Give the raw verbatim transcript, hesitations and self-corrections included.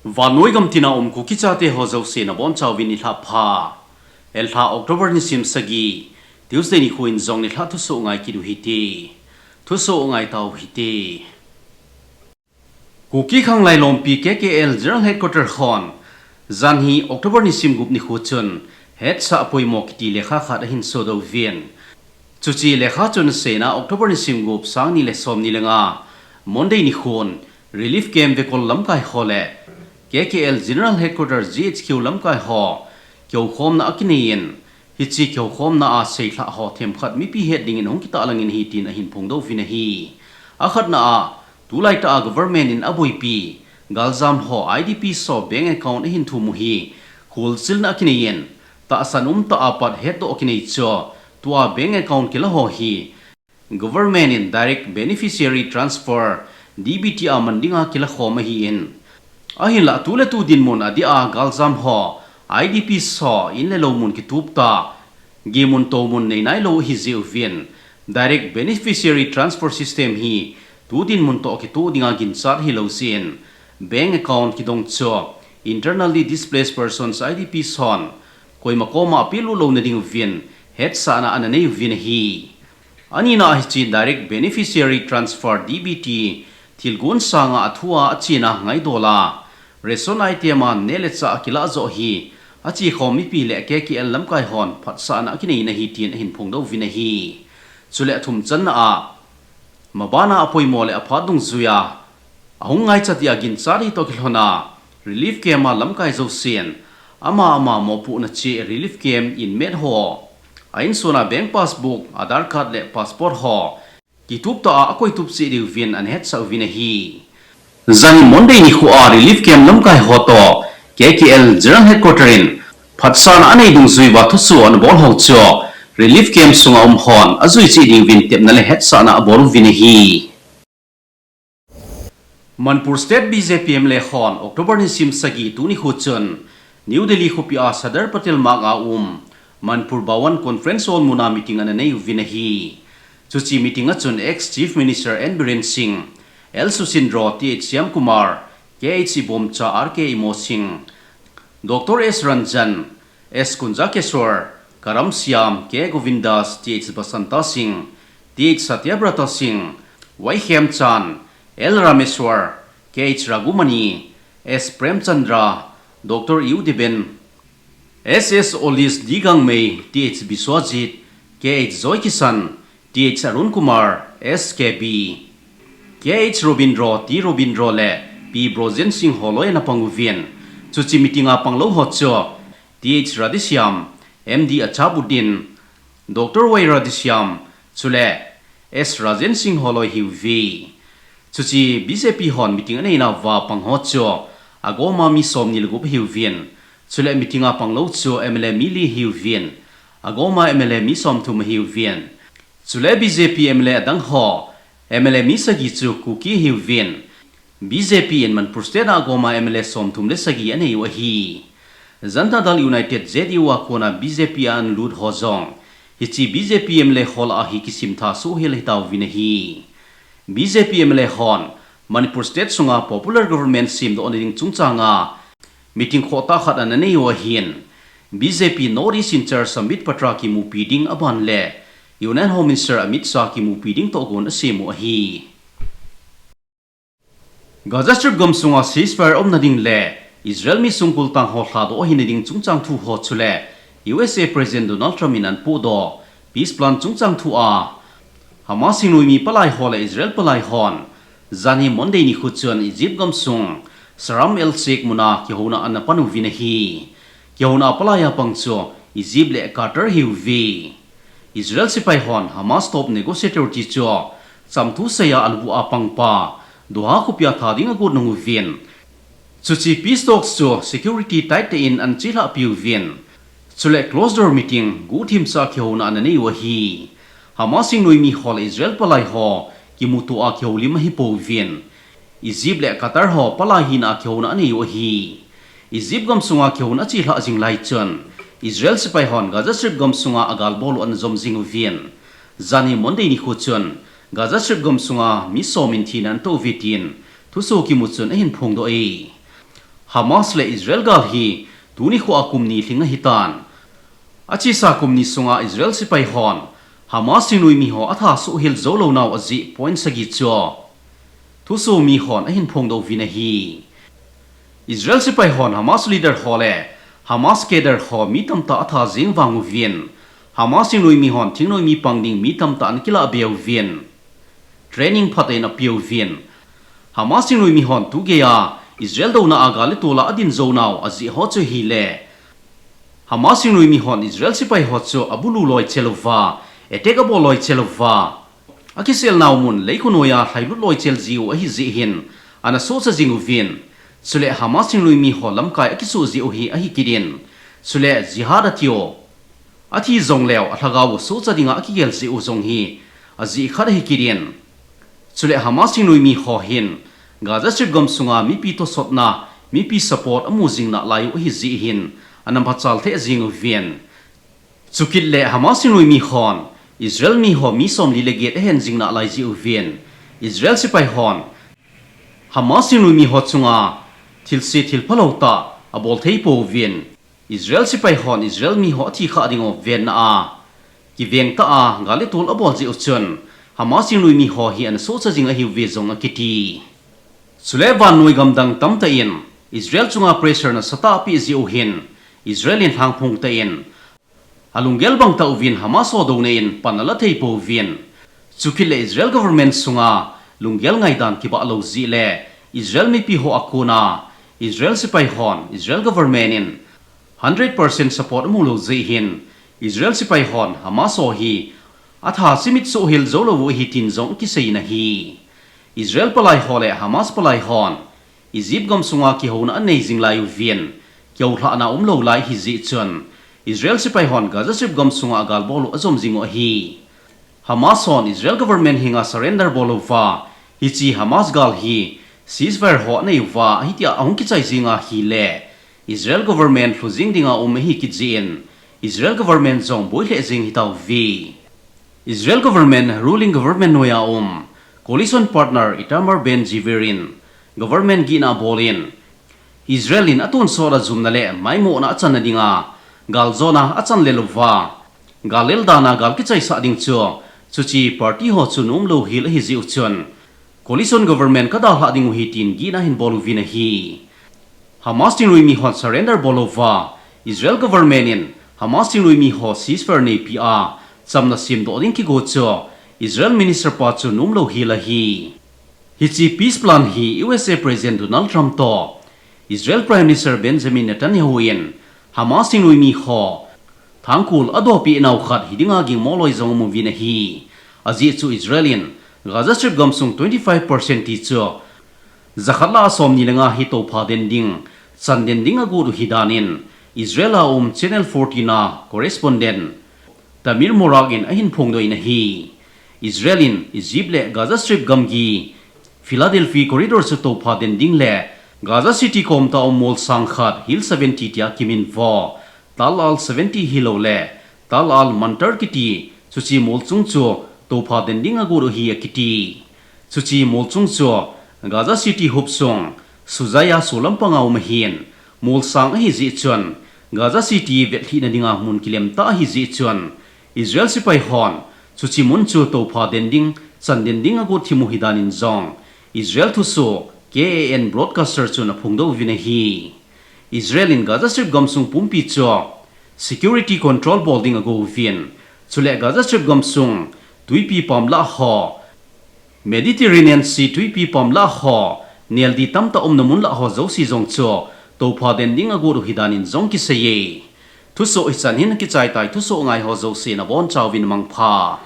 Vannoi gamtina um Kuki chate ho jouse nabonchauvin nilhah pha. Elha October nisim sagi, Tuesday nikho in jong nilhah thusoh ngai kit u hite. Thusoh ngai tau hite. Kuki Khanglai Lompi K K L General Headquarter hon, janhi October nisim gup nikho chun, hetsah poimo kiti lekha khat ahin sodoh uvin. Chuche lekha chun seina October nisim gup, sang ni le som ni le nga, Monday nikhon, relief camp vekol lamkai ho le K K L General Headquarter G H Q lamkai ho kihoukhomna akinei in, hiche kihoukhomna a seilhah ho themkhat mipi het dingin hung kitah langin ahi tin ahin phongdoh uvin ahi. Akhatna a, tulai tah a government in aboipi galjam ho I D Ps ho bank account ahin thum u hi kholchilna akinei in, tahsan umtah a pat hetdoh akinei chu, tua bank account kila ho hi government in direct beneficiary transfer, D B T a man dinga kilakhom ahin. Ahinlah tule tu dinmun adeh a galjam ho, I D Ps ho, in le lou mun kitup tah, geh mun tou mun nei nailou ahi jeh uvin, direct beneficiary transfer system hi tu dinmun toh kitoh dinga ginchat ahilou jeh in, bank account kidong chu Internally Displaced Persons, I D Ps hon koima koma apehlut louna dinguvin hetsahna ana nei uvin ahi. Anina hiche direct beneficiary transfer, D B T, thilgon sanga athua achena ngaidola, ration item a neh le chah akilah joh hi achekhom mipi le K K L lamkai hon phatsahna akinei in ahi tin ahin phongdoh uvin ahi. Chule athum channa a, mabana apoimo le aphat dungjuia ahung ngaichat dia ginchat hi toh kilhona, relief camp a lamkai jousen ama ama mopohna cheh relief camp inmate ho a insung a bank passbook, Aadhaar card le passport ho kitup tah a akoitup cheh diuvin ana hetsah uvin ahi. Janhi Monday nikho a relief camp lamkai ho toh K K L General Headquarter in phatsahna anei dungjui uva thusoh ana bol ho chu relief camp sunga um hon ajui cheh diuvin tepna le hetsahna abol uvin ahi. Manipur State B J P M L A hon October nisim sagi tuni nikho chun New Delhi khopi a Sardar Patel marg a um Manipur Bhawan Conference Hall muna meeting ana nei uvin ahi. Chuche meeting a chun ex Chief Minister N Biren Singh, L Susindro, Th Shyamkumar, Kh Ibomcha, Rk Imosing, Doctor S Ranjan, S Kunjakeswar, Karam Shyam, K Govindas, Th Basanta Singh, Th Satyabrata Singh, Y Khemchand, L Rameswar, Kh Raghumani, S Premchandra, Doctor U Deben, S S Olish, D Gangmei, Th Biswajit, Kh Joykishan, Th Arunkumar, S K B, Kh Robindro, T Robindro le P Brojen Singh holoi ana pang uvin. Chuche meeting a panglou ho chu Th Radheshyam, M D Achabuddin, Doctor Y Radheshyam, chule S Rajen Singh holoi ahiuve. Chuche B J P hon meeting aneina uva pang ho chu agoma mi somni le gup ahiuvin. Chule meeting a panglou chu M L A mi li ahiuvin. Agoma M L A mi somthum ahiuvin. Chule B J P M L A adang ho M L A mi sagi chu Kuki ahiuvin. B J P in Manipur State a agoma M L A somthum le sagi anei u ahi. Janata Dal United, J D U a kona B J P a ana lut ho jong hiche B J P M L A hol a hi kisimtha soh hel ahitauvin ahi. B J P M L A hon Manipur State sunga popular government semdoh nading chungchanga meeting khohtah khat ana nei u ahin, B J P North East in-charge Sambit Patra kimupi ding aban le Union Home Minister Amit Shah kimupi ding tohgon asem u ahi. Gaza Strip gamsunga ceasefire umna ding le Israel mi songkul tang ho lhadoh ahina ding chungchang thu ho chule U S A President Donald Trump in ana pohdoh peace plan chungchang thu a Hamas hingnoimi palai ho le Israel palai hon janhi Monday nikho chun Egypt gamsung Sharm el Sheikh muna kihouna ana pan uvin ahi. Kihouna palai a pang chu Egypt le Qatar ahiuve. Israel sepai hon Hamas top negotiator ti chu chamthu seiya alubu a pangpa Doha khopi a tha ding agot nung uvin. Chuche peace talks chu security tight tah in ana chelhah piuvin. Chule closed door meeting, guhthimsa kihouna ana nei u ahi. Hamas hingnoimi ho le Israel palai ho kimuto a kihoulim ahipouvin. Egypt le Qatar ho palai hina a kihouna anei u ahi. Egypt gamsunga kihouna achelhah jing lai chun Israel sepai hon Gaza Strip gamsunga agal bol u ana jom jing uvin, janhi Monday nikho chun Gaza Strip gamsunga mi som in thina ana to uve tin thusoh kimu chun ahin phongdoh e. Hamas le Israel gal hi tuni khoa kum ni lhing ahitan. Achesa kum ni sunga Israel sepai hon Hamas thingnoimi ho atha suhhil jou lou nau ajeh point sagi chu thusoh mi hon ahin phongdoh uvin ahi. Israel sepai hon Hamas leader ho le Hamas cadre ho mi tamtah atha jing vang uvin, Hamas thingnoimi hon thingnoimi pang ding mi tamtah ana kilah be uvin, training phatah in ape uvin, Hamas thingnoimi hon tugeiya Israel douna a gal le tol a adin jou nau ajeh ho chu ahile, Hamas thingnoimi hon Israel sepai ho chu abulu loi chel uva, attack abol loi chel uva, akisel nau mun leikho noiya lhailut loi chel jiu ahi jeh hin ana sohcha jing uvin, chule Hamas thingnoimi ho lamkai akisoh jeh u hi ahi kit in, chule jihad atiu, athi jongleu alhagao u sohcha dinga akigel jeh u jong hi ajeh khat ahi kit in, chule Hamas thingnoimi ho hin Gaza Strip gamsunga mipi tosotna, mipi support amu jing nalai u ahi jeh hin ana machal theh jing uvin, chukit le Hamas thingnoimi hon Israel mi ho mi somli le get ahen jing nalai jeh uvin, Israel sepai hon Hamas thingnoimi ho chunga thilse thilphalou tah abol thei pouvin, Israel sepai hon Israel mi ho athi khah ding u venna a kiveng tah a gal le tol abol jeh u chun Hamas thingnoimi ho hi ana sohcha jing ahiuve jong akiti. Chule vannoi gam dang tamtah in Israel chunga pressure nasatah apeh jeh u hin Israel in lhangphong tah in alunggel bang tah uvin Hamas ho douna in pan ala thei pouvin, chukit le Israel government sunga lunggel ngaidan kibah lou jeh le Israel mipi ho a kona Israel sepai hon Israel government in hundred percent support amu lou jeh hin Israel sepai hon Hamas ho hi atha simit suhhil jou lou u ahi tin jong akisei in ahi. Israel palai ho le Hamas palai hon Egypt gamsunga kihouna anei jing lai uvin, kihoulhahna umlou lai ahi jeh chun Israel sepai hon Gaza Strip gamsunga agal bol u ajom jing u ahi. Hamas hon Israel government henga surrender bol uva, hiche Hamas gal hi ceasefire ho anei uva hitia ahung kichai jing ahile Israel government lhu jing dinga um ahi kit jeh in Israel government jong boi lheh jing ahi tauve. Israel government, ruling government noiya um coalition partner Itamar Ben-Gvir in government gihna abol in, Israel in atonsot a jumna le maimohna achanna dinga galjona achan lel uva, gal lel dan a gal kichaisah ding chu chuche party ho chu nom louhel ahi jeh u chun coalition government kadalhah ding u ahi tin gihna ahin bol uvin ahi. Hamas thingnoimi hon surrender bol uva, Israel government in Hamas thingnoimi ho ceasefire neipi a chamna semdoh ding kigo chu Israel minister pa chu nom louhel ahi. Hiche peace plan hi U S A President Donald Trump toh Israel Prime Minister Benjamin Netanyahu in Hamas thingnoimi ho thangkul adohpeh nau khat hi dinga gingmo loi jong amu uvin ahi. Ajeh chu Israel in Gaza Strip gamsung twenty five percent ti chu jakhat lah a somni le nga hi toupha den ding, chan den ding agot u ahi dan in Israel a um Channel fourteen a correspondent Tamir Morak in ahin phongdoh in ahi. Israel in Egypt le Gaza Strip gamgi Philadelphia corridor chu toupha den ding le Gaza City kom tah a um molsang khat Hill seventy tia kimin vo, Tal Al seventy hilou le Tal Al Mantar kiti chuche molchung chu toupha den ding agot u ahi akiti. Chuche molchung chu Gaza City hopsung Shujaia solampang a um ahin, molsang ahi jeh chun Gaza City vetlhihna dinga mun kilem tah ahi jeh chun Israel sepai hon chuche mun chu toupha den ding, chan den ding agot thim u ahi dan in jong Israel thusoh K A N broadcaster chun aphongdoh uvin ahi. Israel in Gaza Strip gamsung pumpi chu security control bol ding ago uvin, chule Gaza Strip gamsung tuipi pam lah ho, Mediterranean Sea tuipi pam lah ho, neldi tamtah umna mun lah ho jouse jong chu toupha den ding agot u ahi dan in jong kisei e. Thusoh hichan hin kichai tai, thusoh ngai ho jouse nabonchauvin mangpha.